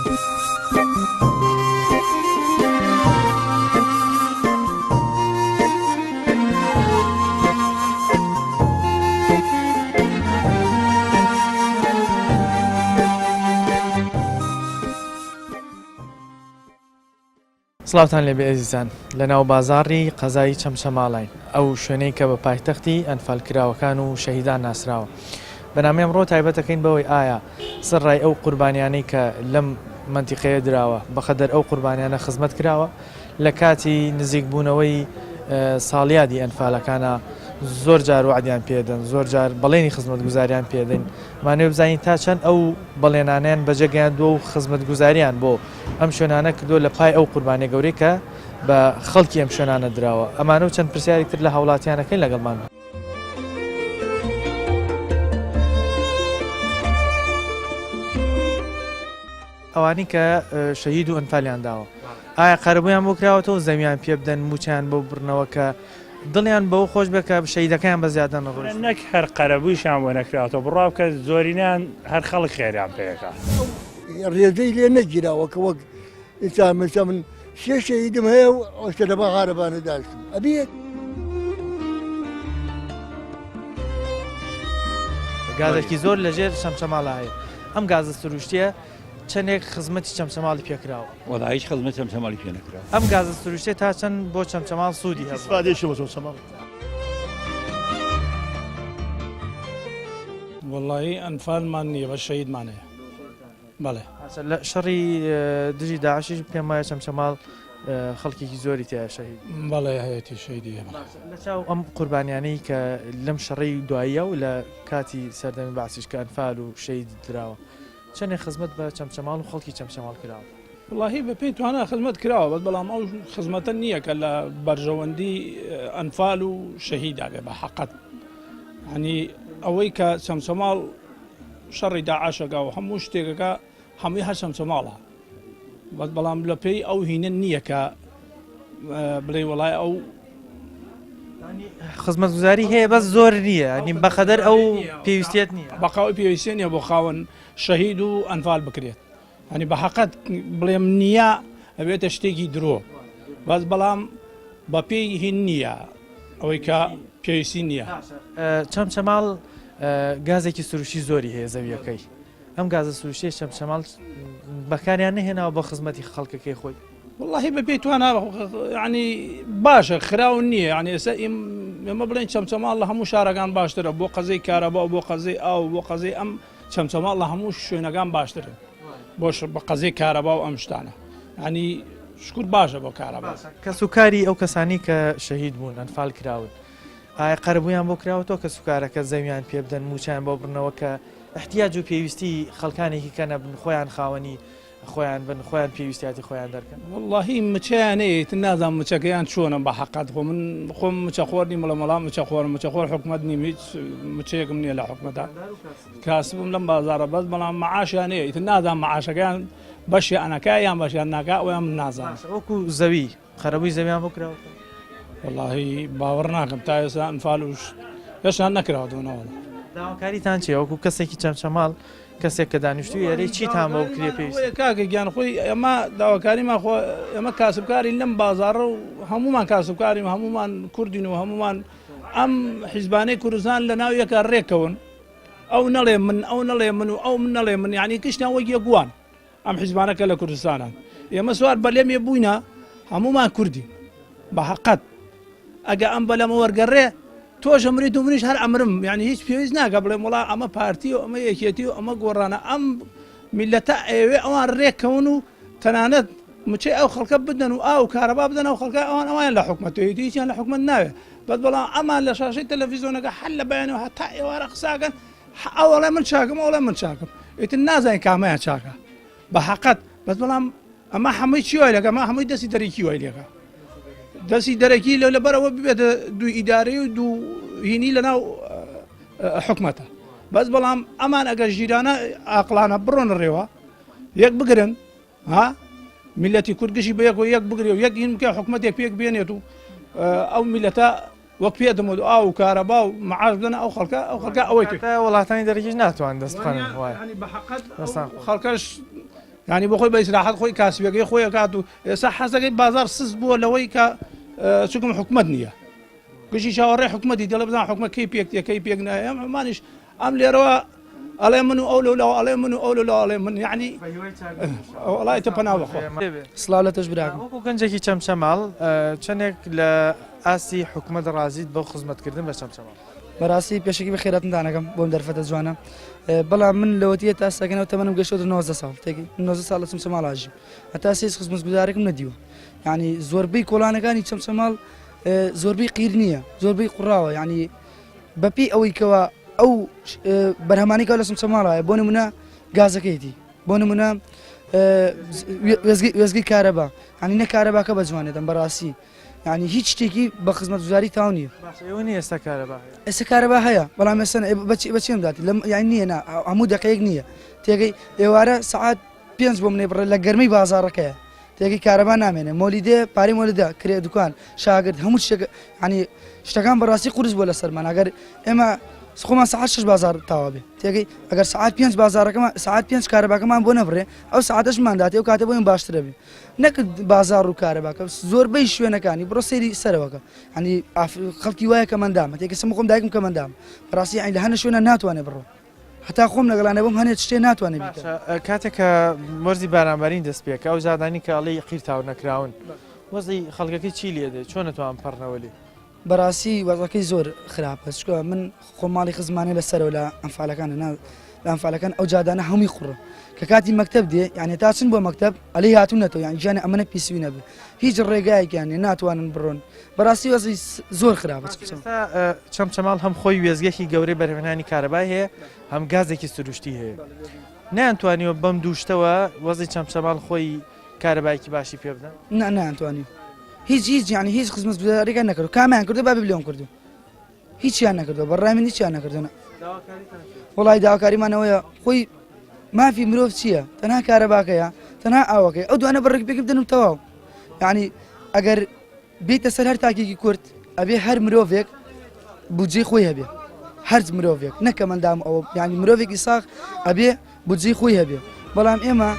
سڵاوتان لێبێ ئەزیزان لە ناو بازاڕی قەزای چەمچەماڵین ئەو شوێنەی کە بە پایتەختی ئەنفالکراوەکان و شەهیدان ناسراوە بەنامی ئەمڕۆ تایبەتەکەین بەوەی ئایا سەرڕای ئەو قوربانیانەی کە لەم مەنتیقەیە دراوە بەقەدەر ئەو قوربانیانە خزمەت کراوە لە کاتی نزیک بوونەوەی ساڵیادی ئەنفالەکانە زۆر جار وەعدیان پێدەن زۆر جار بەڵێنی خزمەتگوزاریان پێدەین مانەوێ بزانین تا چەند ئەو بەڵێنانیان بەجێگەیاندووە و خزمەتگوزاریان بۆ ئەم شوێنانە کردووە لە پای ئەو قوربانیە گەورەی کە بە خەڵکی ئەم شوێنانە دراوە ئەمانە و چەند پرسیارێک تر لە هاوڵاتیانەکەین لەگەڵمان بن. ئەوانەی کە شەهید و ئەنفالیان داوە ئایا قەرەبوویان بۆ کراوەتەوە زەویان پێ بدەن موچەیان بۆ بڕنەوە کە دڵیان بەوە خۆش بێت کە شەهیدەکەیان بە زیادە نەڕۆیشت. نەک هەر قەرەبوویشیان بۆ نەکراوەتەوە بڕوا بکە زۆرینەیان هەر خەڵک خێریان پێ ئەکا. ڕێژەی لێ نەگیراوە کە وەک ئێستا مەسە من سێ شەهیدم هەیە و ئەوشتە لە باغ عارەبانە داشتم ئەبێت. گازێکی زۆر لەژێر چەمچەماڵا هەیە ئەم گازە سروشتیە چەندێک خزمەتی چەمچەماڵی پێکراوە؟ وەڵا هیچ خزمەت چەمچەماڵی پێ نەکراوە. ئەم گازە سروشتیە تا چەند بۆ چەمچەماڵ سوودی هەبووە؟ ئیسفادەیەکی بۆ چەمچەماڵ. وەڵایی ئەنفالمان نییە بەس شەهیدمان هەیە بەڵێ. لە شەڕی دژی داعشیش پێم وایە چەمچەماڵ خەڵکێکی زۆری تیا شەهید. بەڵێ هەیەتی شەهیدی هەیە بەڵێ. لە چاو ئەم قوربانیانەی کە لەم شەڕەی دواییە و لە کاتی سەردەمی بەعسیش کە ئەنفال و شەهید دراوە چەندێک خزمەت بە چەمچەماڵ و خەڵکی چەمچەماڵ کراوە؟ وەڵاهی بە پێی توانا خزمەت کراوە بەس بەڵام ئەو خزمەتە نییە کە لە بەرژەوەندی ئەنفال و شەهیدا بێ بە حەقەت ینی ئەوەی کە چەمچەماڵ شەڕی داعشەکە و هەموو شتێکەکە هەمووی هەر چەمچەماڵە بەس بەڵام لە پێی ئەو هینە نییە کە بڵێ وڵای ئەو خزمەتگوزاری هەیە بەس زۆر نییە نیم بەقەدەر ئەو پێویستیت نییە بەقاوی پێویستە نیە بۆ خاوەن شەهید و ئەنفال بکرێت ینی بە حەقەت بڵێم نییە ئەبێتە شتێکی درۆ بەس بەڵام بە پێی هین نییە ئەوەی کە پێویستی نییە. چەمچەماڵ گازێکی سروشتی زۆری هەیە زەویەکەی ئەم گازە سروشتیە چەمچەماڵ بەکاریان نەهێناوە بۆ خزمەتی خەڵکەکەی خۆی. وەڵاهی بە پێی توانا ینی باشە خراو نییە یعنی ئێستا ئێمە بڵێن چەمچەماڵ لە هەموو شارەکان باشترە بۆ قەزەی کارەبا و بۆ قەزەی ئاو بۆ قەزەی ئەم چەمچەماڵ لە هەموو شوێنەکان باشترن بۆ بە قەزەی کارەبا و ئەم شتانە ینی شکر باشە بۆ کارەبا. کەسوکاری ئەو کەسانی کە شەهید بوون ئەنفال کراون ئایا قەرەبوویان بۆ کراوەتەوە کەسوکارەکە زەویان پێ بدەن مووچەیان بۆ بڕنەوە کە احتیاج و پێویستی خەڵکانێکی کە نەبن خۆیان خاوەنی خۆیان بن خۆیان پێویستیاتی خۆیان دەرکەن. وەڵاهی مچەیان هەیە ئیتر نازانم مچەکەیان چۆنە بە حەقەت خۆ من خۆم مچەخۆر نیم بڵێم وەڵا مچەخۆرم مچەخۆر حکومەت نیم هیچ مچەیەکم نییە لە حکومەتا کاسبم لەم بازاڕە بەس بەڵام مەعاشیان هەیە ئیتر نازانم مەعاشەکەیان بەشیان ئەکا یان بەشیان ناکا ئەویان من نازانم. باشە وەکو زەوی قەرەبووی زەویان بۆ کراوەتەوە؟ وەڵاهی باوەڕ ناکەم تا ئێستا ئەنفال و هێشتا نەکراوەتەوە نەوەڵا. داواکاریتان چیە وەکو کەسێکی چەمچەماڵ کەسێک کە دانیشتووی ئێرەی چیتان بۆ بکرێ پێویستە؟ کاکە گیان خۆی ئێمە داواکاریمان خۆ ئێمە کاسبکارین لەم بازاڕە و هەمومان کاسبکارین و هەمومان کوردین و هەمومان ئەم حیزبانەی کوردستان لە ناو یەکە ڕێکەون ئەو نەڵێ من ئەو نەڵێ من و ئەو من نەڵێ من یعنی گشتیان وەک یەکوان ئەم حیزبانە کە لە کوردستانن ئێمە سوار بەلەمێ بووینە هەمومان کوردین بە حەقەت ئەگە ئەم بەلەمە وەرگەڕێ تۆش ئەمریت و منیش هەر ئەمرم یعنی هیچ پێویست ناکە بڵێم وڵا ئەمە پارتی و ئەمە یەکێتی و ئەمە گۆڕانە ئەم میلەتە ئەیەوێ ئەوان ڕێککەون و تەنانەت مچەی ئەو خەڵکە بدەن و ئاو و کارەبا بدەن ئەو خەڵکە ئەوان ئەوان لە حکومەت هیچیان لە حکومەت ناوێت بەس بەڵام ئەمان لە شاشەی تەلەڤیزیۆنەکە هەر لە بەیانەوە هەتا ئێوارە قساکەن ئەو ئەڵێ من چاکم ئەو ئەڵێ من چاکم ئیتر نازانین کامەیان چاکە بە حەقەت بەس بەڵام ئەمە هەمووی چی وای لەکە ئەمە هەمووی دەستی دەرەکی وای لەکە دەستی دەرەکی لە لەبەرەوە ببێتە دوو ئیدارەی و دوو هینی لەناو حکومەتە بەس بەڵام ئەمان ئەگەر ژیرانە ئاقلانە بڕۆن ڕێوە یەک بگرن ها میلەتی کورد گشی بە یەک و یەک بگرێ و یەک هین بکە حکومەتێک پێک بێنێت و ئەو میلەتە وەک پێ دەمەوە ئاو و کارەبا و معاش بدەنە ئەو خەڵکە ئەو خەڵکە ئەوەی وڵاتانی دەرەکیش ناتوان دەست بخەن خەڵکەش. یانی بۆ خۆی بە ئیسراحەت خۆی کاسبیەکەی خۆی ئەکات و ئێستا حەزەکەی بازار سست بووە لەوەی کە چونکم حکومت نییە گشتی چاوەڕێ حکومەتی دەڵێ بزان حکومە کەی پێک تێ کەی پێک نایە ئەم عمانیش ئەم لێرەوە ئەڵێ من و ئەو لەولاوە ئەڵێ من و ئەو لەولاوە ئەڵێ من یعنی وەڵای تە پەنا بەخوا. سڵاو لە تۆش براکەم. وەکو گەنجێکی چەمچەماڵ چەندێک لە ئاستی حکومەت ڕازیت بۆ خزمەتکردن بە چەمچەماڵ؟ بەڕاستی پێشەکی بە خێراتندان ئەکەم بۆم دەرفەتە جوانە بەڵام من لەوەتیە تا سەگەنەوە تەمەنم گەشتۆتە 19 ساڵ تێکی 19 ساڵ لە چەمچەماڵ ئاژیم هەتا سێ خزمەتگوزارێکم نەدیوە یعنی زۆربەی کۆڵانەکانی چەمچەماڵ زۆربەی قیر نییە زۆربەی قوڕاوە یعنی بەپی ئەوەی کەوا ئەو بەرهەمانی کە لە چەمچەماڵایە بۆ نمونە گازەکەیتی بۆ نمونە وێزگەی کارەبا هەنی نە کارەباکە بە جوانێتم بەڕاستی یعنی هیچ شتێکی بە خزمەتگوزاری تاو نییە ئێوە نیە ئێستا کارەبا هەیە ئێستا کارەبا هەیە بەڵام ئێستا بەچی بەچیم داتی لەم یعنی نییە نا هەموو دقەیەک نییە تێگەی ئێوارە سەعات پێنج بۆ منێ بڕێ لە گەرمی بازاڕەکەیە تێگەی کارەبا نامێنێ مۆلیدێ پارەی مۆلیدە کرێ دوکان شاگرد هەموو شتێک ینی شتەکان بەڕاستی قورس بووە لەسەرمان ئەگەر ئێمە خۆمان سەعات شش بازار تاوا بێ تێگەی ئەگەر سەعات پێنج بازارەکەمان سەعات پێنج کارەباکەمان بۆ نەبڕێ ئەو سەعاتەشمان داتێ ئەو کاتە بۆ باشترە بێ نەک بازاڕ و کارەباکە زۆربەی شوێنەکانی بڕۆ سەیری سەرەوەکە ینی خەڵکی وایە کە مەندامە تێکە سم خۆم دایکم کە مەندام بەڕاستی ینی لە هەنە شوێنە ناتوانێت بڕۆ هەتا خۆم لەگەڵا نەبم هەنێ شتێ ناتوانێت بیکە. کاتێک کە وەرزی بارانبارین دەست پێکە ئەو زادانی کە ئەڵێی قیرتاو نەکراون وەزعی خەڵکەکەی چی لێ دێ چۆن ئەتوان پەڕنەوە لێ؟ بەڕاستی وەزعەکەی زۆر خراپە چونکە من خۆم ماڵی خزمانێ لە سەرەوە لە ئەنفالەکانە نا لە ئەنفالەکان ئەو جادانە هەمووی قوڕە کە کاتی مەکتەب دێ یعنی تا چن بۆ مەکتەب ئەلێی هاتوونەتەوە یان گیانە ئەمەنە پیسوی نەبێ هیچ ڕێگایەکیان نیە ناتوانن بڕۆن بەڕاستی وەزعی زۆر خراپە ئێستا چەمچەماڵ هەم خۆی وێستگەیەکی گەورەی بەرهەمهێنانی کارەبای هەیە هەم گازێکی سروشتی هەیە نەیانتوانیوە بەم دوو شتەوە وەزعی چەمچەماڵ خۆی کارەبایەکی باشی پێ بدەن؟ نا نەیانتوانیوە هیچ هیچ یعنی هیچ خزمەتگوزاریەکان نەکردو کامیان کردو با بلێم کردو هیچیان نەکردو بەڕای من هیچیان نەکردو وڵی داواکاریمانەوەیە خۆی مافی مرۆڤ چییە تەنها کارەباکەیە تەنها ئاوەکەی ئەو دوانە بەڕێک پێک بدەن و تەواو یعنی ئەگەر بیتە سەر هەر تاکێکی کورد ئەبێ هەر مرۆڤێک بودجەی خۆی هەبێ هەرج مرۆڤێک نەکە مەندام ئەوە یعنی مرۆڤێکی ساغ ئەبێ بودجەی خۆی هەبێ بەڵام ئێمە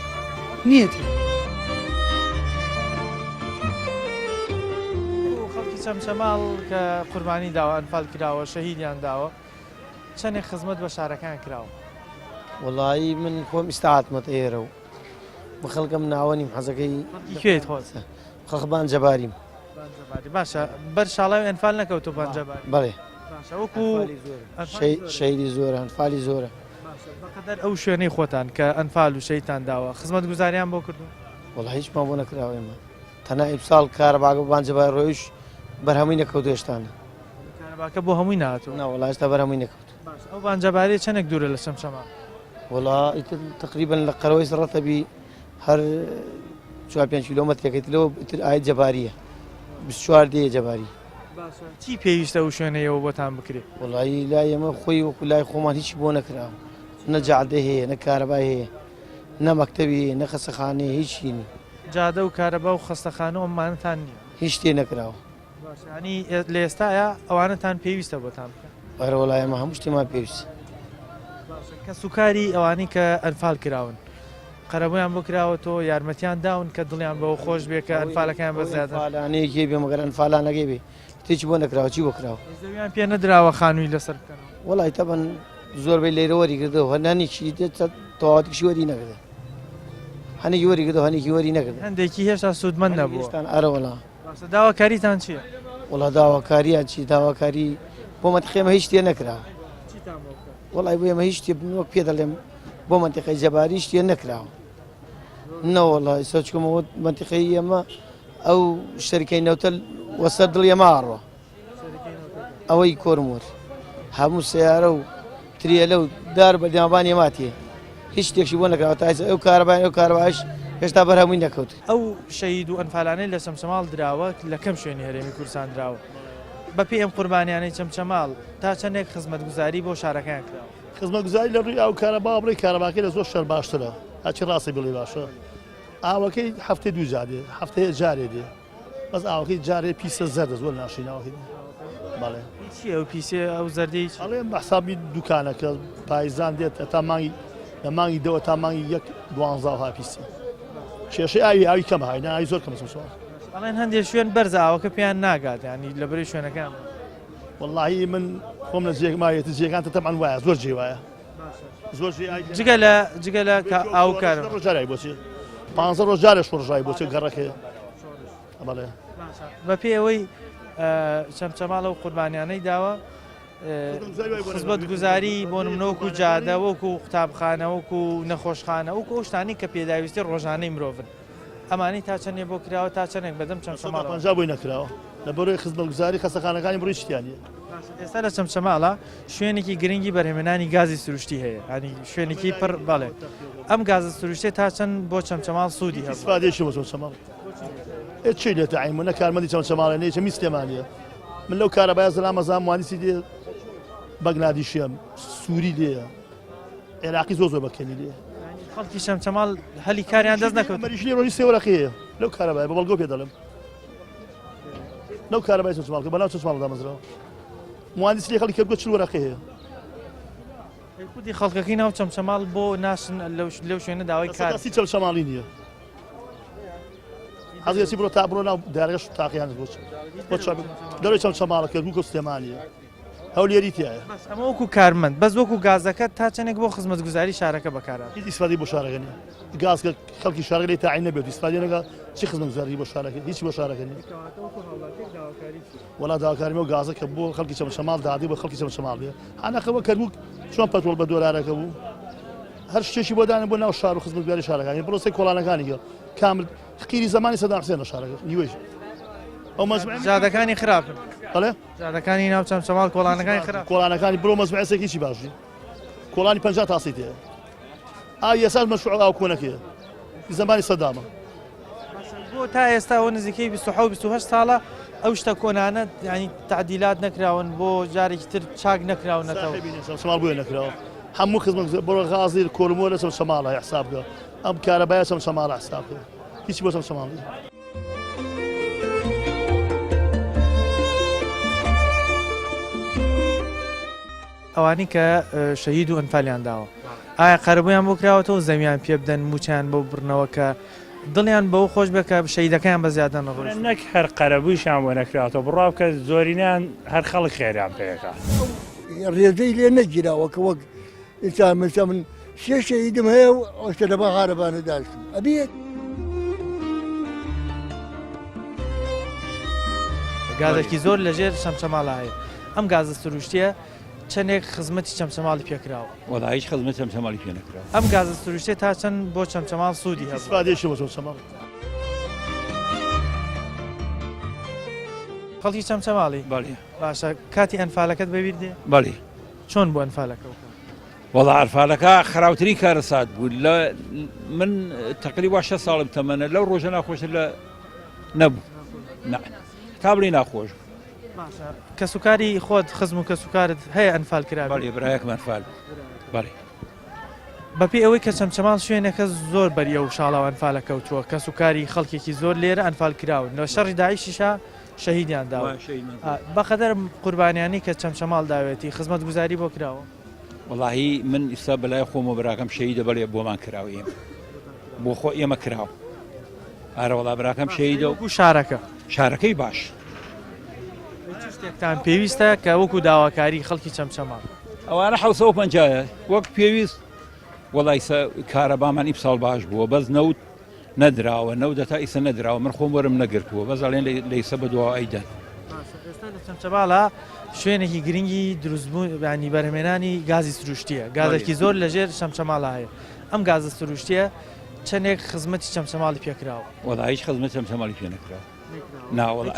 نیەتی. خەڵکی چەمچەماڵ کە قوربانی داوە ئەنفال کراوە شەهیدیان داوە چەندێک خزمەت بە شارەکان کراوە؟ وەڵایی من خۆم ئیستا هاتمەتە ئێرە و بە خەڵکم ناوەنیم حەزەکەی کوێیت خۆت؟ خەڵک بان جەباریم. بان جەباری باشە بەر شاڵاوی ئەنفال نەکەوتۆ بان جەباری؟ بەڵێ. باشە وەکو شەهیدی زۆرە ئەنفالی زۆرە. باشە بەقەدەر ئەو شوێنەی خۆتان کە ئەنفال و شەهیدتان داوە خزمەتگوزاریان بۆ کردوون؟ وەڵا هیچمان بۆ نەکراوە ئێمە تەنها ئیمساڵ کارەباکە بۆ بان جەباری ڕۆیش بەرهەمووی نەکەوتووە هێشتانە. کارەباکە بۆ هەمووی نەهاتووە؟ نا وەڵا هێشتا بەرهەمووی نەکەوتووە. باشە ئەو بان جەباریە چەندێک دوورە لە چەمچەماڵ؟ وەڵا ئیتر تەقریبەن لە قەرەوەی ڕەتەبی هەر چوار پێنج کیلۆمەترێکە لەوە تر ئاید جەباریە 24 دێیە جەباری. باشە چی پێویستە ئەو شوێنەیەوە بۆتان بکرێ؟ وەڵایی لای ئێمە خۆی وەکو لای خۆمان هیچی بۆ نەکراوە نە جادە هەیە نە کارەبای هەیە نە مەکتەبی هەیە نە خەسەخانەیە هیچی نیە. جادە و کارەبا و خەستەخانە و ئەمانەتان نیە؟ هیچ شتێ نەکراوە. باشە یانی لە ئێستایا ئەوانەتان پێویستە بۆتان بکەن؟ ئەرە وەڵا ئێمە هەموو شتێمان پێویستە. باشە کەسوکاری ئەوانەی کە ئەنفال کراون قەرەبوویان بۆ کراوەتەوە یارمەتیان داون کە دڵیان بەوە خۆش بێ کە ئەنفالەکەیان بە زیادە ئەنفالانەیەکی بێ مەگەر ئەنفالانەکەی بێ هیچ بۆ نەکراوە چی بۆ کراوە زەویان پێ نەدراوە خانووی لەسەر بکەنەوە وەڵی تەبەن زۆربەی لێرە وەری کردەوە هەنانێکی تەواوەتیشی وەری نەکردە هەنێکی وەری کردەوە هەنێکی وەری نەکرد هەندێکی هێشتا سوودمەند نەبوو هێشتان ئەرە وەڵا باشە داواکاریتان چییە؟ وەڵا داواکاریان چی داواکاری بۆ مەنتیقی ئێمە هیچ تێ نەکرا چیتان بۆ بکەن؟ وەڵای بۆ ئێمە هیچ تێ وەک پێ دەڵێم بۆ مەنتیقەی جەباری هیچ تێ نەکراوە نەوەڵا ئێستا چکەمەوە مەنتیقەی ئێمە ئەو شەریکەی نەوتە وەسەر دڵی ئێمە ئاڕۆ ئەوەی کۆرمۆر هەموو سیارە و تریەلە و دار بە دیابانی ماتیە هیچ شتێکشی بۆ نەکراوە تا ئێستا ئەو کارەبای ئەو کارەبایش هێشتا بەر هەمووی نەکەوت. ئەو شەهید و ئەنفالانەی لە چەمچەماڵ دراوە لە کەم شوێنی هەرێمی کوردستان دراوە. بەپێی ئەم قوربانیانەی چەمچەماڵ تا چەندێک خزمەتگوزاری بۆ شارەکەیان کراوە؟ خزمەتگوزاری لە ڕووی ئاو کارەباوە بڵێی کارەباکەی لە زۆر شار باشترە هەرچی ڕاستی بڵێی باشە ئاوەکەی هەفتەی دوو جار دێ هەفتەیە جارێ دێ بەس ئاوەکەی جارێ پیسە زەردە زۆر ناشرین ئاوەکەی بەڵێ. چییە ئەو پیسێ ئەو زەردەی چییە؟ ئەڵێم بە حسابی دوکانەکە پایزان دێت هەتا مانگی لە مانگی دەوە تا مانگی یەک دوانزا ها پیسە کێشەی ئاوی ئاوی کەم های ئاوی زۆر کەم چەمچەماڵ. ئەڵێن هەندێک شوێن بەرزە ئاوەکە پێیان ناگات ینی لە بەری شوێنەکان. وەڵاهی من خۆم لە جێک ماوێتی جێگان تە تەبعەن وایە زۆر جێ وایە زۆر جێ ئاوی جگە لە جگە لە کە ئاو کار ڕۆژ جارای بۆچی پ ڕۆژ جارێ شۆڕژای بۆچێ گەڕەکەیە بەڵێ بە پێی ئەوەی چەمچەماڵ و قوربانیانەی داوە خزمەتگوزاری بۆ نمونە وەکو جادە وەکو قوتابخانە وەکو نەخۆشخانە وەکو ئەو شتانەی کە پێداویستی ڕۆژانەی مرۆڤن ئەمانەی تا چەندێ بۆ کراوە تا چەندێک بەدەم چەمچەماڵەوە؟ 50 بۆی نەکراوە لە بەرەی خزمەتگوزاری خەستەخانەکانی بڕی شتیان نییە. ئێستا لە چەمچەماڵە شوێنێکی گرنگی بەرهەمێنانی گازی سروشتی هەیە ینی شوێنێکی پڕ بەڵێ ئەم گازە سروشتێ تا چەند بۆ چەمچەماڵ سوودی هەبوو؟ ئیسفادەیەکی بۆ چەمچەماڵ ئێ چی لێتە عەین نە کارمەندی چەمچەماڵێ نە چەمی سلێمانیە من لەو کارەبایە زەلامە زام مهندسی لێ بەگلادیشیە سووری لێیە عێراقی زۆر زۆر بەکەمی لێ خەڵکی چەمچەماڵ هەلی کاریان دەست نەکەوت مەریش لێ ڕۆژی سێ وەرەقەیە لەو کارەبایە بە بەڵگەو پێ دەڵێم لەو کارەبای چەمچەماڵ کە بەناو چەمچەماڵ دامەزراوە مهندسی لێ خەڵکی کەرکوک چل وەرەقەی هەیە خودی خەڵکەکەی ناو چەمچەماڵ بۆ ناشن لەو شوێنە داوای کار سی چەمچەماڵی نییە حەزیەتی بڕۆ تا بڕۆ ناو دارەش تاقیان بۆ بۆ دەرەوەی چەمچەماڵە کەرکوک و سلێمانیە هەولێری تایە ئەمە وەکو کارمەند بەس وەکو گازەکە تا چەندێک بۆ خزمەتگوزاری شارەکە بەکارات هیچ ئیسفادەی بۆ شارەکە نیە گاز کە خەڵکی شارەکە لێی تاعین نەبێت ئیسفادە نەکا چی خزمەتگوزاری بۆ شارەکە هیچ بۆ شارەکە نیە وەڵا داواکاریم ئەو گازە کە بۆ خەڵکی چەمچەماڵ دادی بۆ خەڵکی چەمچەماڵ بێ هەنەخەوە کەرکوک چۆن پەترۆڵ بە دۆلارەکە بوو هەر شتێکی بۆ دانە بۆ ناو شار و خزمەتگوزاری شارەکانی بڕۆ سەی کۆڵانەکانی گە کامل قیری زمانی سەدام حسێن لە شارەکە نیوەی ئەو مەزمع جادەکانی خراپن بەڵێ جادەکانی ناو چەمچەماڵ کۆڵانەکانی خراپ کۆڵانەکانی بڕۆ مەزمع سێکیی باش نیە کۆڵانی 50 تاسی تێ ئاوی ئێساش مەشروع ئاو کۆنەکەیە زمانی سەدامە. بۆ تا ئێستا ئەوە نزیکەی 27 28 ساڵە ئەو شتە کۆنانە ینی تعدیلات نەکراون بۆ جارێکی تر چاک نەکراونەتەوە چەمچەماڵ بۆیە نەکراوە هەموو خزمەت بۆ غازی کۆرمۆ لە چەمچەماڵە حساب بکە ئەم کارەبایە چەمچەماڵە حساب بکە هیچ بۆ چەمچەماڵ نییە. ئەوانەی کە شەهید و ئەنفالیان داوە ئایا قەرەبوویان بۆ کراوەتەوە زەویان پێ بدەن موچەیان بۆ بڕنەوە کە دڵیان بەوە خۆش بێت کە شەهیدەکەیان بە زیادە نەڕۆیشت. نەک هەر قەرەبوویشیان بۆ نەکراوەتەوە بڕوا بکە زۆرینەیان هەر خەڵک خێریان پێ ئەکا. ڕێزەی لێ نەگیراوە کە وەک ئێستا مەسا من سێ شەهیدم هەیە و ئەوشتە لە باغ عارەبانە داشتم ئەبێت. گازێکی زۆر لەژێر چەمچەماڵا هەیە ئەم گازە سروشتیە چەندێک خزمەتی چەمچەماڵی پێکراوە؟ وەڵا هیچ خزمەتی چەمچەماڵی پێ نەکراوە. ئەم گازە سروشتیە تا چەند بۆ چەمچەماڵ سوودی هەبووە؟ ئیسفادەیەکی بۆ چەمچەماڵ. خەڵکی چەمچەماڵی؟ بەڵێ. باشە کاتی ئەنفالەکەت بەبیر دێ؟ بەڵێ. چۆن بوو ئەنفالەکە؟ وەڵا ئەنفالەکە خراوترین کارەسات بوو لە من تەقریبا شە ساڵم تەمەنە لەو ڕۆژە ناخۆشتر لە نەبوو تا بڵێ ناخۆش بوو. باشە کەسوکاری خۆت خزم و کەسوکارت هەیە ئەنفال کرابێت؟ بەڵێ برایەکم ئەنفال بەڵێ. بەپێی ئەوەی کە چەمچەماڵ شوێنێکە زۆر بەری ئەو شاڵاو ئەنفالە کەوتووە کەسوکاری خەڵکێکی زۆر لێرە ئەنفال کراون لە شەڕی داعشیشا شەهیدیان داوە بەقەدەر قوربانیانی کە چەمچەماڵ داوێتی خزمەتگوزاری بۆ کراوە؟ وەڵاهی من ئیستا بەلای خۆمەوە براکەم شەهیدە بەڵێ بۆمان کراوە ئێمە بۆ خۆ ئێمە کراوە ئارە وەڵا براکەم شەهیدە و شارەکە شارەکەی باش چ شتێکتان پێویستە کە وەکو داواکاری خەڵکی چەمچەماڵ؟ ئەوانە حوسە و پەنجایە وەک پێویست وەڵای کارەبامان ئیمساڵ باش بووە بەس نەوت نەدراوە نەوت تا ئیسە نەدراوە من خۆم وەرم نەگرتووە بەس ئەڵێن لە ئیسە بە دواوە ئەیدەن. ئێستا لە چەمچەماڵە شوێنێکی گرنگی دروستبوون ینی بەرهەمێنانی گازی سروشتیە گازێکی زۆر لەژێر چەمچەماڵە هەیە ئەم گازە سروشتیە چەندێک خزمەتی چەمچەماڵی پێکراوە؟ وەڵا هیچ خزمەتی چەمچەماڵی پێ نەکراوە. ناوەڵا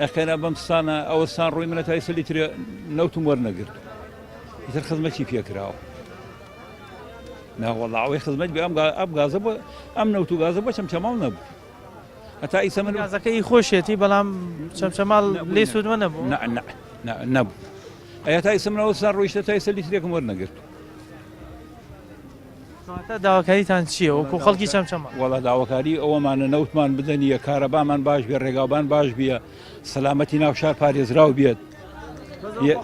ئەخێرا بەم سانە ئەوە سان ڕووی منە تا ئیسە لیترێ نەوتم وەرنەگرت ئیتر خزمەتی پێکراوە. ناوەڵا ئەوەی خزمەت بێ ئەم ئەم گازە بۆ ئەم نەوت و گازە بۆ چەمچەماڵ نەبوو هەتا ئیسە من گازەکە ئی خۆشیەتی بەڵام چەمچەماڵ لێ سوودمە نەبوو نەبوو ئەیا تا ئیسە منەوە سان ڕۆیشتە تا ئیسە لیترێکم وەرنەگرت. کەواتە داواکاریتان چییە وەکو خەڵکی چەمچەماڵ؟ وەڵا داواکاری ئەوەمانە نەوتمان بدەنیە کارەبامان باش بێ ڕێگاوبان باش بیە سەلامەتی ناو شار پارێزراو بێت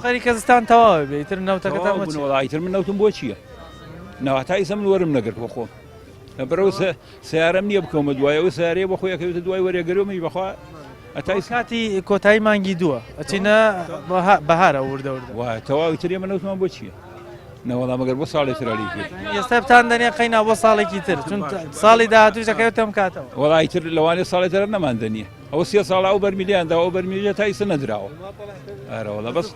خەریکە زستان تەواوە بێ ئیتر نەوتەکەتان بۆ چیە؟ وەڵا ئیتر من نەوتم بۆ چییە؟ نەوە تا ئیسە من وەرم نەگرت بۆ خۆم لەبەرەوە سیارەم نییە بکەومە دوای ئەو سیارەیە بۆ خۆی ئەکەوێتە دوای وەرێگەرەوە منیش بەخوا ئەتا ئیسا کاتی کۆتایی مانگی دووە ئەچینە بەهارە وردە وردە وایە تەواوی تر ئێمە نەوتمان بۆ چییە؟ نەوەڵا مەگەر بۆ ساڵێ تر ئەلی کرد ئێستا بتان دەنێ قەینا بۆ ساڵێکی تر چون ساڵی داهاتووش دەکەوێتە ئەم کاتەوە وەڵی تر لەوانەیە ساڵێ تر نەمان دەنیە ئەوە سێ ساڵە ئەو بەرمیلیان دا ئەو بەرمیلیە تا ئیسە نەدراوە ئارە وەڵا بەس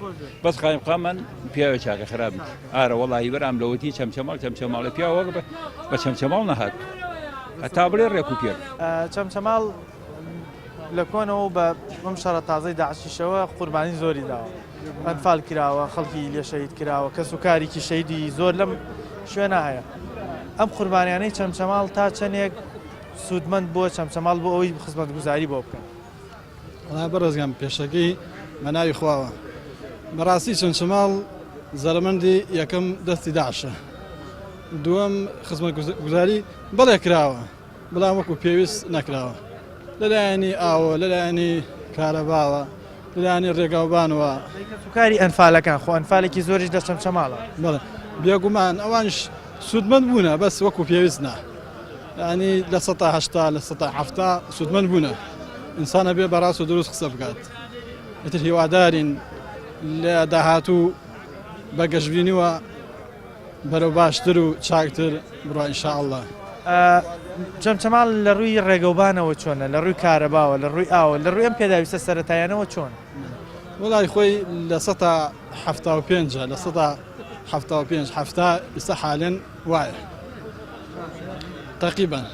بەس قایمقامان پیاوێ چاکە خراپ نییە ئارە وەڵی بەرام لەوەتی چەمچەماڵ چەمچەماڵە پیاوەک بە چەمچەماڵ نەهات هەتا بڵێ ڕێک و پێک چەمچەماڵ لە کۆنەوە و بە ئەم شەڕە تازەی داعشیشەوە قوربانی زۆری داوە. ئەنفال کراوە، خەڵکی لێ شەهید کراوە، کەس و کاریکی شەهیدی زۆر لەم شوێنە هەیە. ئەم قوربانیانەی چەمچەماڵ تا چەندێک سوودمەند بووە چەمچەماڵ بۆ ئەوەی خزمەتگوزاری بۆ بکەن؟ وەڵا بەڕێزگان پێشەکی بە ناوی خواوە بەڕاستی چەمچەماڵ زەرەمەندی یەکەم دەستی داعشە دووەم خزمەتگوزاری بەڵێ کراوە بەڵام وەکو پێویست نەکراوە لەلایەنی ئاوە لەلایەنی کارەباوە لەلایەنی ڕێگاوبانەوە. کەسوکاری ئەنفالەکان خۆ ئەنفالێکی زۆریش لە چەمچەماڵە. بەڵێ بێگومان ئەوانیش سوودمەند بوونە بەس وەکو پێویست نا یانی 80% 70% سوودمەند بوونە ئینسانە بێ بەڕاست و دروست قسە بکات ئیتر هیوادارین لە داهاتوو بە گەشبینیوە بەرەو باشتر و چاکتر بڕوا ان شاء اللە. چەمچەماڵ لە ڕووی ڕێگەوبانەوە چۆنە؟ لە ڕووی کارەباوە، لە ڕووی ئاوە، لە ڕووی ئەم پێداویستە سەرەتاییانەوە چۆنە؟ وەڵای خۆی 75% 75% 70% ئیستا حالێن وایە تەقیبەن.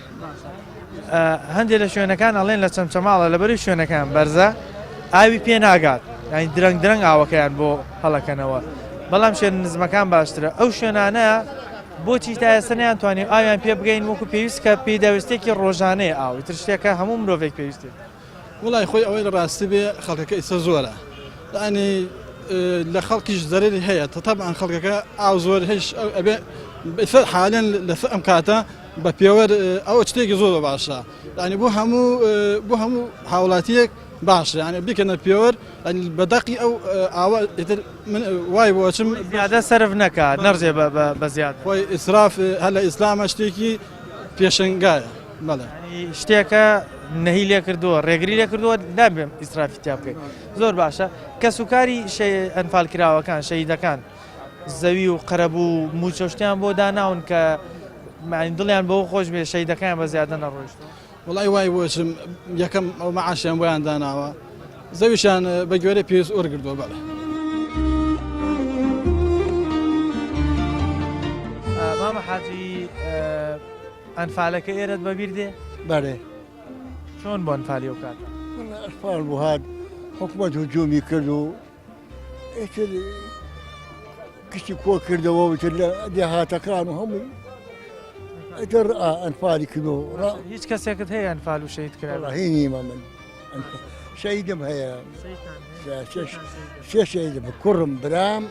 هەندێک لە شوێنەکان ئەڵێن لە چەمچەماڵە لەبەری شوێنەکان بەرزە ئاوی پێ ناگات یانی درەنگ درەنگ ئاوەکەیان بۆ هەڵەکەنەوە بەڵام شوێن نزمەکان باشترە ئەو شوێنانە بۆچی تا ئێستا نەیانتوانی ئاویان پێ بگەین وەکو پێویست کە پێداویستێکی ڕۆژانەیە ئاو ئیتر شتێکە هەموو مرۆڤێک پێویستی. وڵای خۆی ئەوەی لە ڕاستی بێ خەڵکەکە ئیسە زۆرە یانی لە خەڵکیش زەرری هەیە تەبعەن خەڵکەکە ئاو زۆر هەیش ئەبێ ئیسە حالێن لەسەر ئەم کاتە بە پێوەر ئەوە شتێکی زۆر باشە یانی بۆ هەموو بۆ هەموو هاوڵاتیەک باشە یانی بیکەنە پێوەر بە دەقی ئەو ئاوە ئیتر من وای بۆ چم زیادە سەرف نەکا نەڕژێ بە زیاد خۆی ئیسراف هەر لە ئیسلامە شتێکی پێشەنگایە بەڵێ شتێکە نەهی لێ کردووە ڕێگری لێ کردووە نابێم ئیسرافی تیا بکەیت زۆر باشە کەسوکاری ئەنفال کراوەکان شەهیدەکان زەوی و قەرەبوو و مووچە شتیان بۆ داناون کە معنی دڵیان بەوە خۆش بێ شەهیدەکەیان بە زیادە نەڕۆیشت. وەڵای وای بۆچم یەکەم ئەو مەعاشیان بۆیان داناوە زەویشیان بە گوێرەی پێویست وەرگردووە بەڵێ. مامە حاجی ئەنفالەکە ئێرەت بەبیر دێ؟ بەێ چۆن بۆ ئەنفالی ئەو کاتە؟ ئەنفال بوو هات حکومەت هجومی کرد و ئیتر کچی کۆ کردەوە و ئیتر لە دێهاتەکان و هەموو ئیتر ئەنفالی کردو هیچ کەسێکت هەیە ئەنفال و شەهید کرا؟ هی نیمە من شەهیدم هەیە سێ شەهیدم کوڕم برام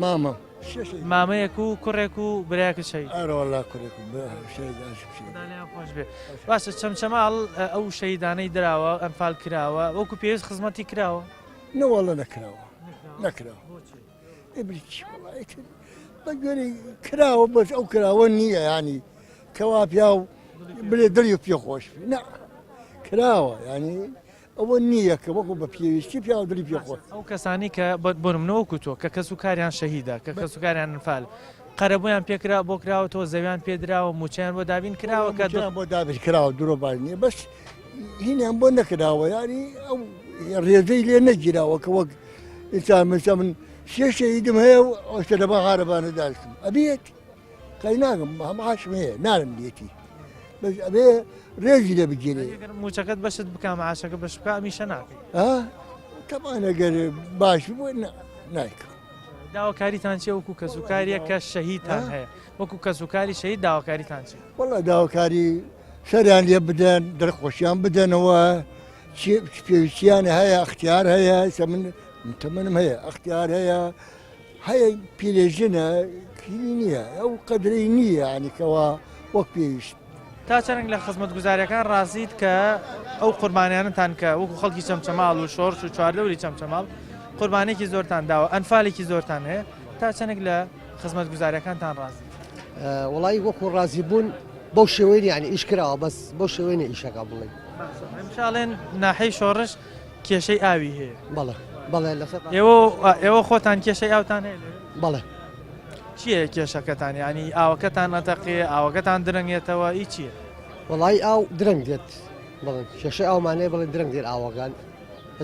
مامم مامەیەک و کوڕێک و برایەکت شەهید ئەرە وەڵا کوڕێک و برا شەهید ئاشم شەهید. خودا لێیان خۆش بێ باشە چەمچەماڵ ئەو شەهیدانەی دراوە ئەنفال کراوە وەکو پێویست خزمەتی کراوە نەوەڵە نەکراوە نەکراوە ئێ چی وەڵا ئیتر بە گوێرەی کراوە بەس ئەو کراوە نییە ینی کەوا پیاو بلێ دڵی پێ خۆش بێ نا کراوە ینی ئەوە نییە کە وەکو بە پێویستی پیاو دڵی پێ خۆش. ئەو کەسانەی کە بۆ نمونە وەکو تۆ کە کەس و کاریان شەهیدە کە کەس و کاریان ئەنفال قەرەبوویان پێ کرا بۆ کراوەتەوە زەویان پێ دراوە مووچەیان بۆ دابین کراوە کە مووچەیان بۆ دابین کراوە درۆ باش نییە بەس هینیان بۆ نەکراوە یاری ئەو ڕێزەی لێ نەگیراوە کە وەک ئینسان مەسە من سێ شەهیدم هەیە و ئەوشتە لە بە عارەبانە داشتم ئەبێت قەیناکەم معاشم هەیە نارم لێتی بەس ئەبێ ڕێزی لێ بگیرێ ئەگەر موچەکەت بەشت بکا معاشەکە بەش بکا ئەمیشە ناکەی تەبعەن ئەگەر باش بوو نایکەم داواکاریتان چیە وەکو کەسوکاریە کە شەهیدتان هەیە وەکو کەسوکاری شەهید داواکاریتان چیە وەڵا داواکاری سەریان لێ بدەن دەرخۆشیان بدەنەوە پێویستیان هەیە ئەختیار هەیە ئێستا من تەمەنم هەیە ئەختیار هەیە هەیە پیرێژنە هینی نییە ئەو قەدرەی نییە یانی کەوا وەک پێویست. تا چەنێک لە خزمەتگوزاریەکان ڕازیت کە ئەو قوربانیانەتان کە وەکو خەڵکی چەمچەماڵ و شۆڕش و چواردەوری چەمچەماڵ قوربانێکی زۆرتان داوە ئەنفالێکی زۆرتان هەیە تا چەنێک لە خزمەتگوزاریەکانتان ڕازیت؟ وەڵایی وەکو ڕازی بوون بەو شێوەیە یعنی ئیش کراوە بەس بەو شێوەیە نیە ئیشەکە بڵێ. هەمیشە ئەڵێن ناحیەی شۆڕش کێشەی ئاوی هەیە. بەڵێ بەڵێ لەسەر ئێوە ئێوە خۆتان کێشەی ئاوتان هەیە لەوێ؟ بەڵێ. چییە کێشەکەتان یعنی ئاوەکەتان ئەتەقێ ئاوەکەتان درەنگێتەوە ئی چییە؟ وەڵایی ئاو درەنگ دێت بەڵێ کێشەی ئاومان هەیە بڵێ درەنگ دێت ئاوەکان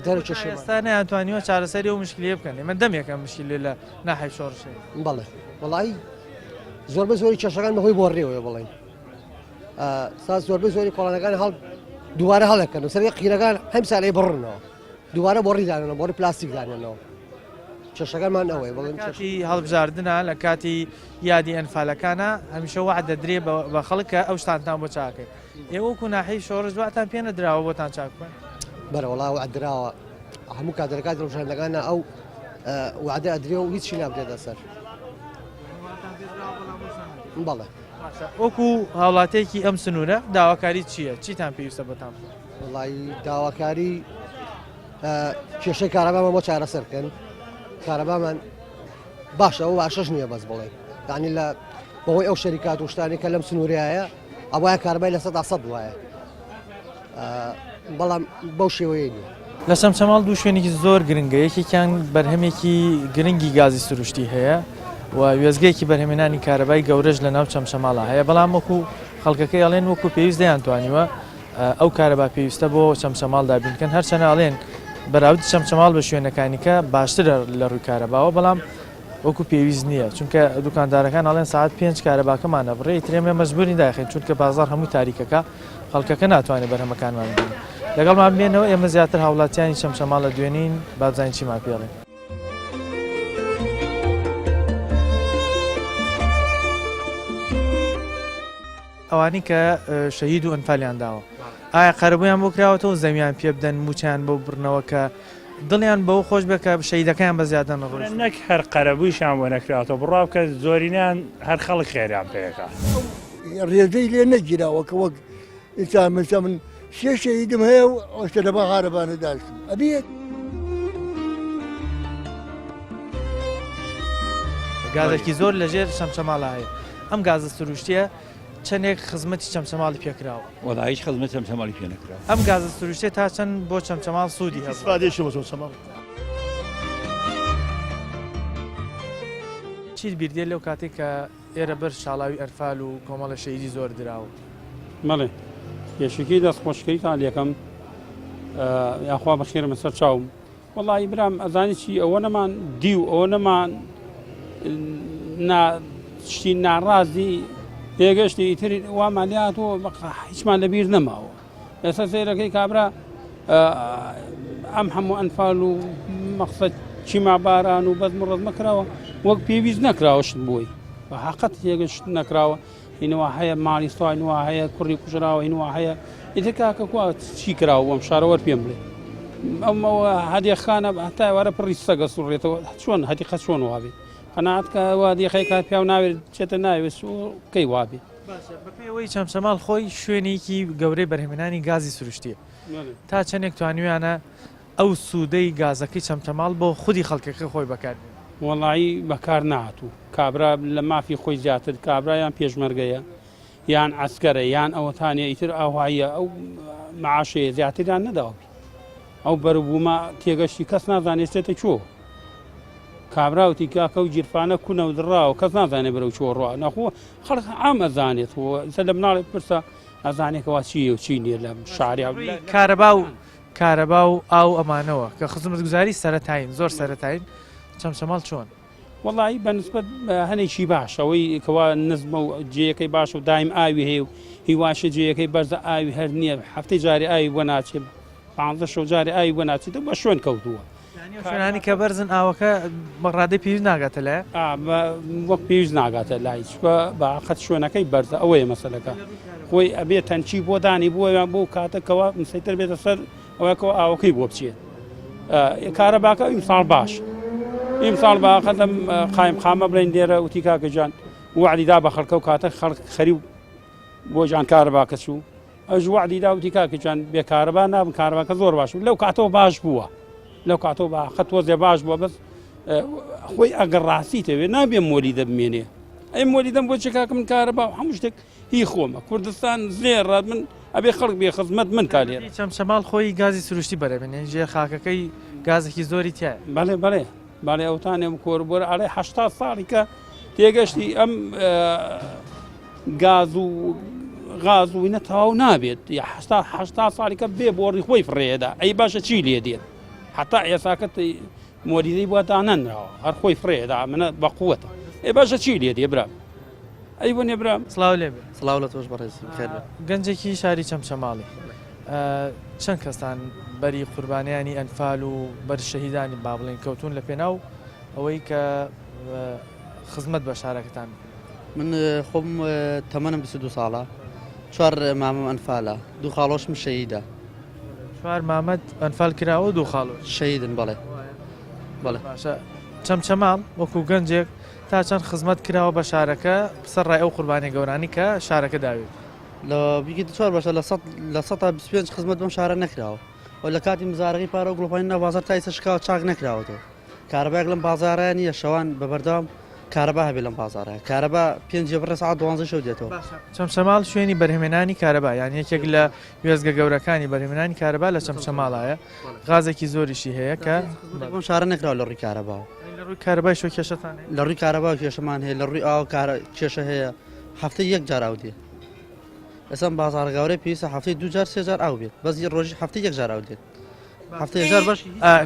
تا ئێستا نەیانتوانیوە چارەسەری ئەو مشکلەیە بکەن ئێمە دەمێکە مشکلە لە ناحیەی شۆڕش هەیە. بەڵێ وەڵایی زۆربەی زۆری کێشەکان بەهۆی بۆڕیەوەیە بڵێن سا زۆربەی زۆری کۆڵانەکان هەڵ دووبارە هەڵەکەن و سەر قیرەکان هەم ساڵی بڕنەوە دووبارە بۆڕی دانەوە بۆڕی پلاستیک دانێنەوە کێشەکانمان ئەوەیە بڵێن کاتی هەڵبژاردنە لە کاتی یادی ئەنفالەکانە هەمیشە وەعد دەدرێ بە خەڵک کە ئەو شتانتان بۆ چاکەین ئێوە وەکو ناحیەی شۆڕش وەعدتان پێ نەدراوە بۆتان چاک بکەن؟ بەرە وەڵا وەعد دراوە هەموو کات لە کاتی هەڵبژاردنەکانە ئەو وەعدە ئەدرێ و هیچی نابرێتە سەر. بەڵێ. باشە وەکو هاوڵاتیەکی ئەم سنوورە داواکاری چییە؟ چیتان پێویستە بۆتان بکەن؟ وەڵایی داواکاری کێشەی کارەبامان بۆ چارەسەر بکەن کارەبامان باشە ئەو باشەش نییە بەس بڵێ یعنی لە بەهۆی ئەو شەریکات و شتانی کە لەم سنوورایە ئەوایە کارەبای 100% وایە بەڵام بەو شێوەیە نیە. لە چەمچەماڵ دوو شوێنێکی زۆر گرنگە، یەکێکیان بەرهەمێکی گرنگی گازی سروشتی هەیە و وێستگەیەکی بەرهەمێنانی کارەبای گەورەش لە ناو چەمچەماڵا هەیە، بەڵام وەکو خەڵکەکەی ئەڵێن وەکو پێویست نەیانتوانیوە ئەو کارەبا پێویستە بۆ چەمچەماڵ دابین بکەن، هەرچەنە ئەڵێن بەراورد چەمچەماڵ بە شوێنەکانیکە باشترە لە ڕووی کارەباوە، بەڵام وەکو پێویست نییە چونکە دوکاندارەکان ئەڵێن ساعت پێنج کارەباکەمان ئەبڕێ ئیتر ئێمە مەجبورین داخین چونکە بازاڕ هەمووی تاریکەکە خەڵکەکە ناتوانێت بەرهەمەکانمان ببینێت لەگەڵمان بمێنەوە ئێمە زیاتر هاوڵاتیانی چەمچەماڵ لە دوێنین با بزانین چیمان پێڵێن. ئەوانەی کە شەهید و ئەنفالیان داوە ئایا قەرەبوویان بۆ کراوەتەوە زەویان پێ بدەن موچەیان بۆ ببڕنەوە کە دڵیان بەوە خۆش بێت کە شەهیدەکەیان بە زیادە نەڕۆیشتوون. نەک هەر قەرەبوویشیان بۆ نەکراوەتەوە بڕوا بکە زۆرینەیان هەر خەڵک خێریان پێ ئەکا. ڕێژەی لێ نەگیراوە کە وەک ئینسان مەسە من سێ شەهیدم هەیە و ئەوشتە لە باغ عارەبانە داشتم ئەبێت. گازێکی زۆر لەژێر چەمچەماڵا هەیە ئەم گازە سروشتیە چەندێک خزمەتی چەمچەماڵی پێکراوە؟ وەڵا هیچ خزمەت چەمچەماڵی پێ نەکراوە. ئەم گازە سروشتیە تا چەند بۆ چەمچەماڵ سوودی هەبووە؟ ئیسفادەیەکی بۆ چەمچەماڵ. چیت بیر دێ لەو کاتەی کە ئێرە بەر شاڵاوی ئەنفال و کۆمەڵە شەهیدی زۆر دراوە؟ بەڵێ پێشەکی دەست خۆشکەیتان لێکەم یاخوا بەخێرمە سەر چاوم. وەڵایی برام ئەزانی چی ئەوە نەمان دیو ئەوە نەمان نا شتی ناڕازی پێگەشتی ئیتر وامان لاتەوە هیچمان لەبیر نەماوە ئێستا سەیرەکەی کابرا ئەم هەموو ئەنفال و مەقسەد چیما باران و بەز مڕەز مەکراوە وەک پێویست نەکراوە شت بۆی بە حقەت تێگەشت نەکراوە هینوا هەیە ماڵی سوای هینوا هەیە کوڕی کوژراوە هینوا هەیە ئیتر کاکە کوا چی کراوە بۆم شارەوەر پێم بڵێ ئەمەوە هەدێ خانە هەتا وارە پڕی سەگە سوڕێتەوە چۆن هەتیقە چۆن وابێ قەناعەت کە وا دیخەی کار پیاو ناوێت چێتە ناوێت سو کەی وابێ باشە بەپێی چەمچەماڵ خۆی شوێنێکی گەورەی بەرهەمهێنانی گازی سروشتیە تا چەندێک توانیویانە ئەو سوودەی گازەکەی چەمچەماڵ بۆ خودی خەڵکەکە خۆی بەکار بێنن. وەڵایی بەکار نەهاتوو کابرا لە مافی خۆی زیاتر کابرا یان پێشمەرگەیە یان عەسکەرە یان ئەوەتانە ئیتر ئاوهاییە ئەو معاشەیە زیاتریان نەداوە پێ ئەو بەروبوومە تێگەشتی کەس نازانێت چێتە کوێ کابرا وتی کاکە و گیرفانە کونە و دڕاوە کەس نازانێت بەرەو کوێ ڕوا نەخۆ خەڵک عام ئەزانێت و لە مناڵێک پرسە ئەزانێکەوە چییە و چی نییە لە شاریا کارەبا و کارەبا و ئاو ئەمانەوە کە خزمەتگوزاری سەرەتایین زۆر سەرەتایین چەمچەماڵ چۆن؟ وەڵایی بە نسبەت هەنێکی باش ئەوەی کەوا نزمە و جێیەکەی باش و دایم ئاوی هەیە و هیواشە جێیەکەی بەرزە ئاوی هەر نییە هەفتەی جارێ ئاوی بۆ ناچێت پانزە شەو جارێ ئاوی بۆ ناچێت و بە شوێن کەوتووە. یانی ئەو شوێنانەی کە بەرزن ئاوەکە بە ڕادەی پێویست ناگاتە لای؟ وەک پێویست ناگاتە لای چونکە بە قەت شوێنەکەی بەرزە ئەوەیە مەسەلەکە خۆی ئەبێ تەنکی بۆ دانی بۆ بۆ کاتە کەوا مسەیتر بێتە سەر ئەوەکەەوە ئاوەکەی بۆ بچێت کارەباکە ئیمساڵ باش ئیمساڵ باقە لەم قایم قامە بڵێن لێرە وتی کاکە گیان وعدی دا بە خەڵکە و کاتە خەڵک خەریو بۆ جان کارەباکە چوو ئەوش وەعدی دا وتی کاکە گیان بێ کارەبا نابن کارەباکە زۆر باش بوو لەو کاتەوە باش بووە لەو کاتەوە بە قەت تۆزێ باش بووە بەس خۆی ئەگەر ڕاستی تەوێ نابێ مۆلیدە بمێنێ. ئەی مۆلیدەم بۆ چی کاکە من کارەبا و هەموو شتێک هی خۆمە کوردستان زێڕە من ئەبێ خەڵک بێ خزمەت من کا لێرە. چەمچەماڵ خۆی گازی سروشتی بەرەبێنێ ژێر خاکەکەی گازێکی زۆری تایە. بەڵێ بەڵێ بەڵێ ئەوتانێ کۆر بۆر ئەڵێ هەشتا ساڵی کە تێگەشتی ئەم گاز و غاز و وینە تەواو نابێت یا هەستا هەشتا ساڵی کە بێ بۆڕی خۆی فڕێدا ئەی باشە چی لێ دێت حتا ئێساکە مۆلیدەی بۆ دانەنراوە هەر خۆی فڕێدا منە بە قووەتە ئێ باشە چی لێ دێ برام ئەی بۆ نێ برام سڵاو لێ بێ سڵاو لە تۆش بەڕێز خێر بێ گەنجێکی شاری چەمچەماڵی چەند کەستان بەری قوربانیانی ئەنفال و بەر شەهیدانی با بڵێن کەوتون لە پێناو ئەوەی کە خزمەت بە شارەکەتان بکەن؟ من خۆم تەمەنم 22 ساڵە چوار مامم ئەنفالە دوو خاڵۆشم شەهیدە. چوار مامەت ئەنفال کراوە و دوو خاڵۆش شەهیدن بەڵێ بەڵێ. باشە چەمچەماڵ وەکو گەنجێک تا چەند خزمەت کراوە بە شارەکە سەر ڕای ئەو قوربانیە گەورانی کە شارەکە داوێتی؟ لە بیگیت چوار باشە لە سەد لە سەتا 25 خزمەت بەم شارە نەکراوە و لە کاتی مزارەکەی پارە و گڵۆپانی ناو بازاڕ تا ئیستا شکاوە چاک نەکراوەتەوە. کارەبایەک لەم بازارە نییە شەوان بە بەردەوام کارەبا هەبێ لەم بازارە کارەبا پێنج بڕێ سەعات دوانزەی شەو دێتەوە. چەمچەماڵ شوێنی بەرهەمێنانی کارەبا یان یەکێک لە وێستگە گەورەکانی بەرهەمێنانی کارەبا لە چەمچەماڵایە غازێکی زۆریشی هەیە کە بەم شارە نەکراوە لە ڕووی کارەباوە. لە ڕووی کارەبای شۆ کێشەتان هەیە؟ لە ڕووی کارەبا کێشەمان هەیە لە ڕووی ئاو کارە کێشە هەیە هەفتەی یەک جار ئاو دێ ئێستا بازاڕ گەورەی پێویستە هەفتەی دوو جار سێ جار ئاو بێت بەس ڕۆژی هەفتەی یەک جار ئاو دێت. هەفتەی جار بەش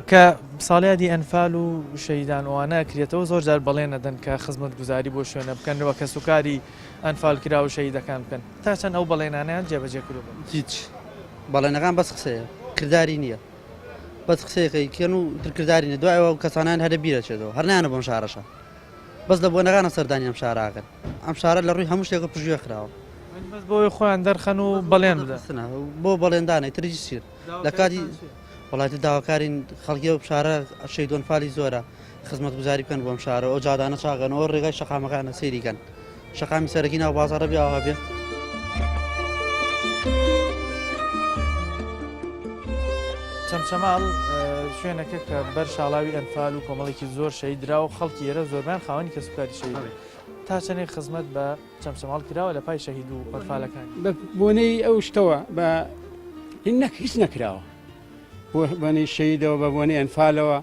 کە ساڵیادی ئەنفال و شەهیدان ئەوانە ئەکرێتەوە زۆر جار بەڵێن ئەدەن کە خزمەتگوزاری بۆ شوێنە بکەن و کەسوکاری ئەنفال کرا و شەهیدەکان بکەن تا چەند ئەو بەڵێنانەیان جێبەجێ کردووە؟ هیچ بەڵێنەکان بەس قسەیە کرداری نییە بەس قسەیەکەی کێن و تر کرداری نیە دوای ئەوە کەسانیان هەرە بیرەچێتەوە هەر نایەنە بۆم شارەشە بەس لە بۆنەکانە سەردانی ئەم شارە ئەکەن ئەم شارە لە ڕووی هەموو شتێکە پشتگوێ خراوە بەس بۆ خۆیان دەرخەن و بەڵێن بدەن بۆ بەڵێندانە تر هیچ چیت لە کاتی وڵاتی داواکارین خەڵکی ئەو شارە شەیدۆن فالی زۆرە خزمەت گوزاری بکەن بۆم شارە ئەو جادانە چاگەنەوە ڕێگای شەقامەکانە سەیریکەن شەقامی سەرەکی ناو بازاڕە بێ ئاوا بێ. چەمچەماڵ شوێنەکە کە بەر شاڵاوی ئەنفال و کۆمەڵێکی زۆر شەهید درا و خەڵکی ئێرە زۆربیان خاوەنی کەسوکاری شەهید تا چەندێک خزمەت بە چەمچەماڵ کراوە لە پای شەهید و ئەنفالەکانی. بە بۆنەی ئەو شتەوە بە نەک هیچ نەکراوە بۆ بۆنەی شەیدەوە بە بۆنەی ئەنفالەوە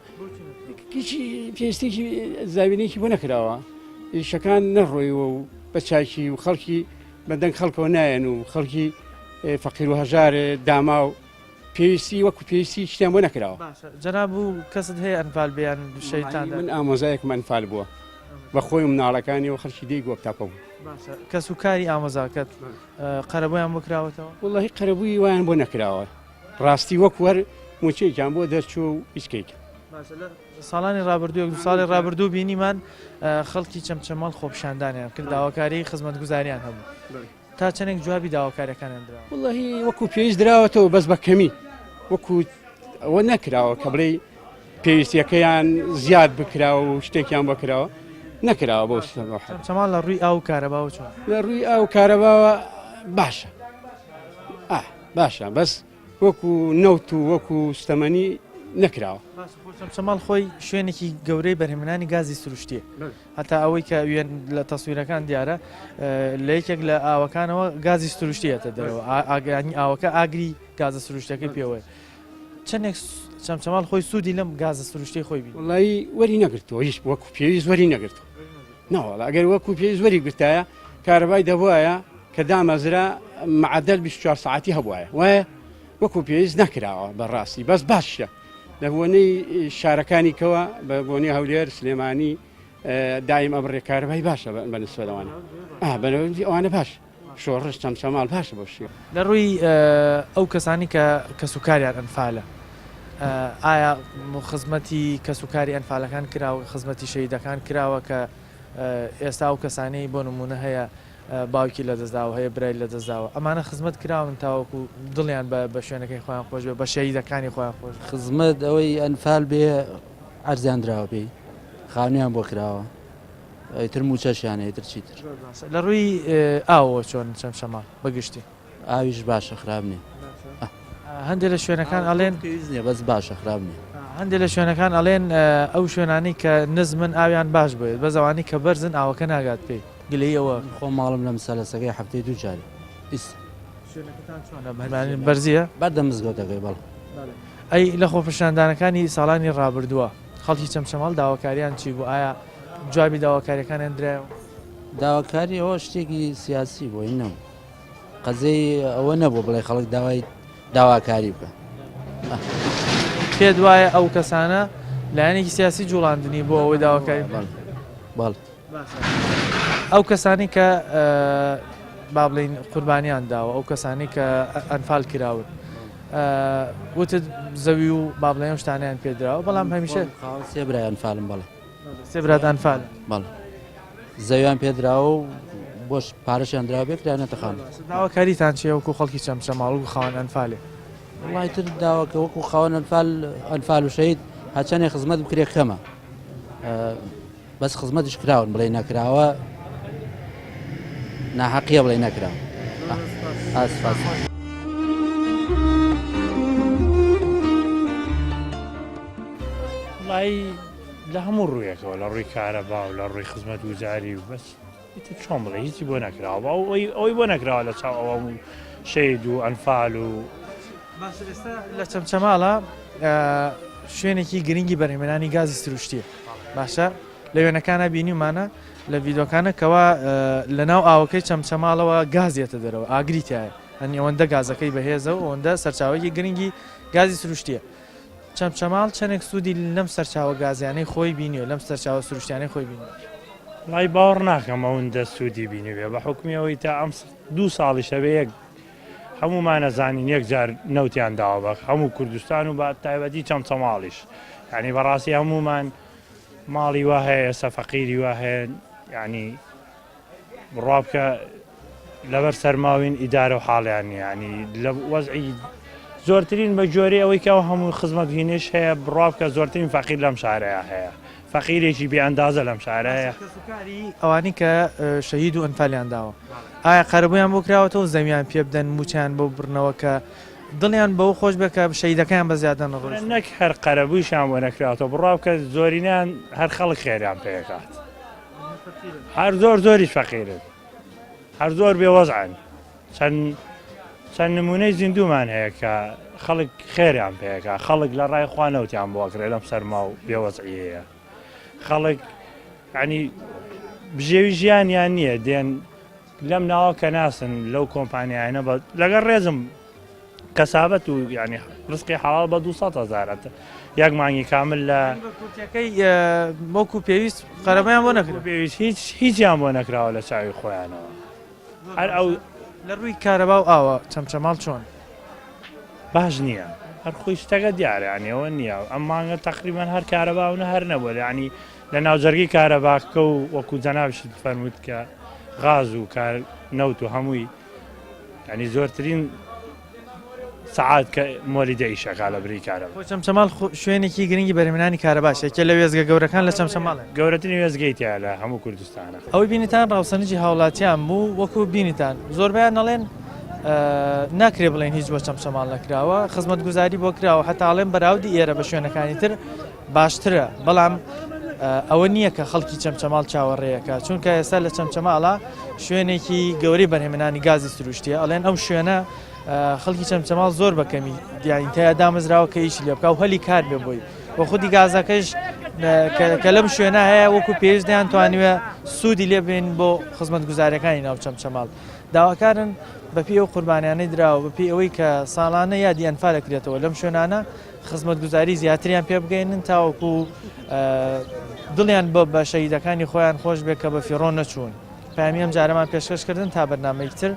هیچی پێویستێکی زاوینێکی بۆ نەکراوە ئیشەکان نەڕۆیوە و بە چاکی و خەڵکی بەدەنگ خەڵکەوە نایەن و خەڵکی فەقیر و هەژارێ داما و پێویستی وەکو پێویستی شتیان بۆ نەکراوە. باشە جەناب و کەست هەیە ئەنفال بێ یان شەیتان من ئامۆزایەکم ئەنفال بووە بە خۆی و مناڵەکانی و خەڵکی دێی گۆپتاپە بوو. باشە کەس و کاری ئامۆزاکەت قەرەبوویان بۆ کراوەتەوە؟ وەڵاهی قەرەبووی وایان بۆ نەکراوە ڕاستی وەکو هەر مووچەیەکیان بۆ دەرچووە و هیچ کەیکە. باشە لە ساڵانی ڕابردوو یەک دوو ساڵی ڕابردوو بینیمان خەڵکی چەمچەماڵ خۆپیشاندانیان کرد داواکاری خزمەتگوزاریان هەبوو. تا چەندێک جوابی داواکاریەکانیان دراوە؟ وەڵاهی وەکو پێویست دراوەتەوە بەس بە کەمی وەکو ئەوە نەکراوە کە بڵێ پێویستیەکەیان زیاد بکراوە و شتێکیان بۆ کراوە نەکراوە بۆ چەماڵ لە ڕووی ئاو کارەباوە چۆن لە ڕووی ئاو کارەباوە باشە باشە بەس وەکو نەوت و وەکو ستەمەنی نەکراوە. چەمچەماڵ خۆی شوێنێکی گەورەی بەرهەمهێنانی گازی سروشتیە هەتا ئەوەی کە وێن لە تەسویرەکان دیارە لە یەکێک لە ئاوەکانەوە گازی سروشتی هێتە دەرەوە ئاگرانی ئاوەکە ئاگری گازە سروشتەکەی پێوەیە چەندێک چەمچەماڵ خۆی سوودی لەم گازە سروشتی خۆی بی وڵی وەری نەگرتووە هیچ وەکو پێویست وەری نەگرتووە ناوەڵا ئەگەر وەکو پێویست وەری گرتایە کارەبای دەبواە کە دامەزرا معدل 24 ساعتی هەبواە وایە وەکو پێویست نەکراوە بەڕاستی بەس باشە لە بۆنەی شارەکانی کەوە بە بۆنی هەولێر سلێمانی دایم ئەبڕێ کارەبای باشە بە نسبەت ئەوانە ئەوانە باش شۆڕش چەمچەماڵ باشە بۆ شێ. لە ڕووی ئەو کەسانی کە کەسوکاریان ئەنفالە ئایا خزمەتی کەسوکاری ئەنفالەکان کراوە خزمەتی شەهیدەکان کراوە کە ئێستا ئەو کەسانەی بۆ نمونە هەیە باوکی لەدەستداوە هەیە برای لەدەستداوە ئەمانە خزمەت کراون تاوەکو دڵیان بە بە شوێنەکەی خۆیان خۆش بێ بە شەهیدەکانی خۆیان خۆش بێ. خزمەت ئەوەی ئەنفال بێ عەرزیان دراوە پێی خانویان بۆ کراوە ئیتر موچەشیان هەیە ئیتر چیتر. زۆر باشە لە ڕووی ئاوەوە چۆن چەمچەماڵ بە گشتی؟ ئاویش باشە خراپ نیە. هەندێک لە شوێنەکان ئەڵێن پێویست نیە بەس باشە خراپ نیە. هەندێک لە شوێنەکان ئەڵێن ئەو شوێنانەی کە نزمن ئاویان باش بێت بەس ئەوانەی کە بەرزن ئاوەکە ناگات پێی. گلەیی ئەوە. من خۆم ماڵم لە مسەلەسەکەی هەفتەی دوو جارێ ئیستا. شوێنەکەتان چۆنە بەرزیە؟ بەردەم مزگەوتەکەی بەڵێ. ئەی لە خۆپیشاندانەکانی ساڵانی ڕابردووە خەڵکی چەمچەماڵ داواکاریان چی بوو؟ ئایا جوابی داواکاریەکانیان درایەوە؟ داواکاری ئەوە شتێکی سیاسی بوو هی نەبوو قەزەی ئەوە نەبوو بڵێ خەڵک داوای داواکاری بکە. پێت وایە ئەو کەسانە لایەنێکی سیاسی جوڵاندنی بۆ ئەوەی داواکاری بکەن؟ بەڵێ. ئەو کەسانی کە با بڵین قوربانیان داوە ئەو کەسانی کە ئەنفال کراون وتت زەوی و با بڵێن ئەو شتانیان پێدراوە بەڵام هەمیشە سێ برای ئەنفالم بەڵێ سێ برات ئەنفال بەڵێ زەویان پێدراوە و بۆش پارەشیان درا بێ کرانەتە خان داواکاریتان چیە وەکو خەڵکی چەمچەماڵ و خاوەن ئەنفالێ وڵی تر داواکە وەکو خاوەن ئەنفال ئەنفال و شەید هەچەنێ خزمەت بکرێ کەمە بەس خزمەتیش کراون بڵێ نەکراوە ناحەقیە بڵێ نەکراوە ئاسپاس. وڵی لە هەموو ڕوویەکەوە لە ڕووی کارەبا و لە ڕووی خزمەت وزاری و بەس ئیتر چۆن بڵێ هیچی بۆ نەکراوە ئەوەی بۆ نەکراوە لە چاو ئەوە و شەید و ئەنفال و باشە ئێستا لە چەمچەماڵە شوێنێکی گرنگی بەرهەمێنانی گازی سروشتیە باشە لە وێنەکانە بینیمانە لە ڤیدۆکانە کەوا لە ناو ئاوەکەی چەمچەماڵەوە گازیەتە دەرەوە ئاگری تایە ئەنی ئەوەندە گازەکەی بەهێزە و ئەوەندە سەرچاوەیەکی گرنگی گازی سروشتیە چەمچەماڵ چەندێک سوودی لەم سەرچاوە گازیانەی خۆی بینیوە لەم سەرچاوە سروشتیانەی خۆی بینیوە؟ وەڵای باوەڕ ناکەم ئەوەندە سوودی بینیبێ بە حوکمی ئەوەی تا ئەم دوو ساڵیش هەبێ یەک هەموومان ئەزانین یەک جار نەوتیان داوە بە هەموو کوردستان و بە تایبەتی چەمچەماڵیش یعنی بەڕاستی هەموومان ماڵی وا هەیە ئێستا فەقیری وا هەیە یعنی بڕوا بکە لەبەر سەرماوین ئیدارە و حاڵیان نیە ینی لە وەزعی زۆرترین بە جۆری ئەوەی کە هەموو خزمەت هینش هەیە بڕوا بکە زۆرترین فەقیر لەم شارەیە هەیە فەقیرێکی بێ ئەندازە لەم شارەیە. ئەوانەی کە شەهید و ئەنفالیان داوە ئایا قەرەبوویان بۆ کراوەتەوە زەویان پێ بدەن مووچەیان بۆ ببڕنەوە کە دڵیان بەوە خۆش بێت کە شەهیدەکەیان بە زیادە نەڕۆیشتوون؟ نەک هەر قەرەبوویشیان بۆ نەکراوەتەوە بڕوا بکە زۆرینەیان هەر خەڵک خێریان پێ ئەکات هەر زۆر زۆریش فەقیرن هەر زۆر بێ وەزعن چەند چەند نمونەی زیندومان هەیە کە خەڵک خێریان پێکا خەڵک لە ڕای خوا نەوتیان بۆ ئەکرێ لەم سەرما و بێوەزعیەیە خەڵک ینی بژێوی ژیانیان نییە دێن لەم ناوە کە ناسن لەو کۆمپانیایانە بە لەگەڵ ڕێزم کەسابەت و یعنی ڕزقی حەڵاڵ بە 200 هەزارەت یەک مانگی کامل لە کورتەکەی وەکو پێویست قەرەبیان بۆ نەکرا پێویست هیچ هیچیان بۆ نەکراوە لە چاوی خۆیانەوە هەر ئەو لە ڕووی کارەبا و ئاوە چەمچەماڵ چۆن؟ باش نییە هەر خۆی شتەکە دیارە یعنی ئەوە نییە ئەم مانگە تقریبان هەر کارەبا و نە هەر نەبووە یعنی لە ناوجەرگی کارەباکە و وەکو جەنابشت فەرمووت کە غاز و کار نەوت و هەمووی ینی زۆرترین سەعات کە مۆلیدە ئیشەکا لە بری کارەبا. خۆ چەمچەماڵ شوێنێکی گرنگی بەرهەمهێنانی کارەباشە، یەکێ لە وێستگە گەورەکان لە چەمچەماڵە. گەورەترین وێستگەی تیایە لە هەموو کوردستانە. ئەوەی بینیتان ڕاوسەنجی هاوڵاتیان بوو، وەکو بینیتان زۆربەیان ئەڵێن ناکرێ بڵێن هیچ بۆ چەمچەماڵ نەکراوە، خزمەتگوزاری بۆ کراوە، هەتا ئەڵێن بەراودی ئێرە بە شوێنەکانی تر باشترە، بەڵام ئەوە نییە کە خەڵکی چەمچەماڵ چاوەڕێیەکە، چونکە ئێستا لە چەمچەماڵە شوێنێکی گەورەی بەرهەمهێنانی گازی سروشتیە، ئەڵێن ئەو شوێنە خەڵکی چەمچەماڵ زۆر بە کەمی دیانی تیا دامەزراوە کە ئیشی لێ بکا و هەلی کار بێ بۆی و خودی گازەکەش کە لەم شوێنە هەیە وەکو پێویست نیان توانیوە سوودی لێ بێن بۆ خزمەتگوزاریەکانی ناو چەمچەماڵ داواکارن بەپێی ئەو قوربانیانەی دراوە بەپێی ئەوەی کە ساڵانە یادی ئەنفال دەکرێتەوە لەم شوێنانە خزمەتگوزاری زیاتریان پێ بگەینن تاوەکو دڵیان بە بە شەهیدەکانی خۆیان خۆش بێت کە بە فیڕۆ نەچوون پامی ئەم جارەمان پێشکەش کردن تا بەرنمەیەکتر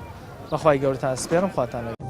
بەخوای گەورتان سپێرم خواتان لەگەڵ.